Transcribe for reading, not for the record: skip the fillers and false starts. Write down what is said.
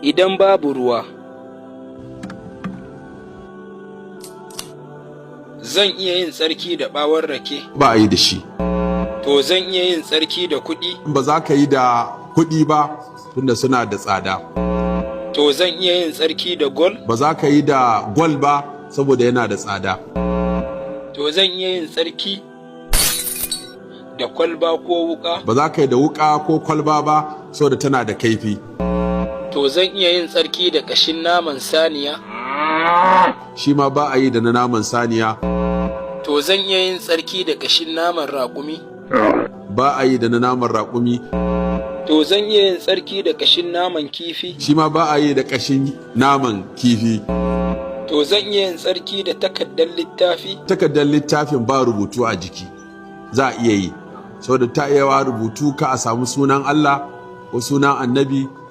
Idan babu ruwa, zan iya yin tsarki da ɓawon rake? Ba a yi da shi. To zan iya yin tsarki da kuɗi? Ba za ka yi da kuɗi ba, tunda suna da tsada. To zan iya yin tsarki da gol? Ba za ka yi da gwal ba, saboda yana da tsada. To zan iya yin tsarki da kwalba ko wuƙa? Ba za ka yi da wuƙa ko kwalba ba, saboda tana da kaifi. To zan iya yin tsarki da ƙashin naman saniya? Shi ma ba a yi da na naman saniya. To zan iya yin tsarki da ƙashin naman raƙumi? Ba a yi da na naman raƙumi. To zan iya yin tsarki da ƙashin naman kifi? Shi ma ba a yi da ƙashin naman kifi. To zan iya yin tsarki da takardar littafi? Takardar littafin ba rubutu a jiki, za a iya yi, saboda ta iya wa rubutu ka a samu sunan Allah ko sunan Annabi.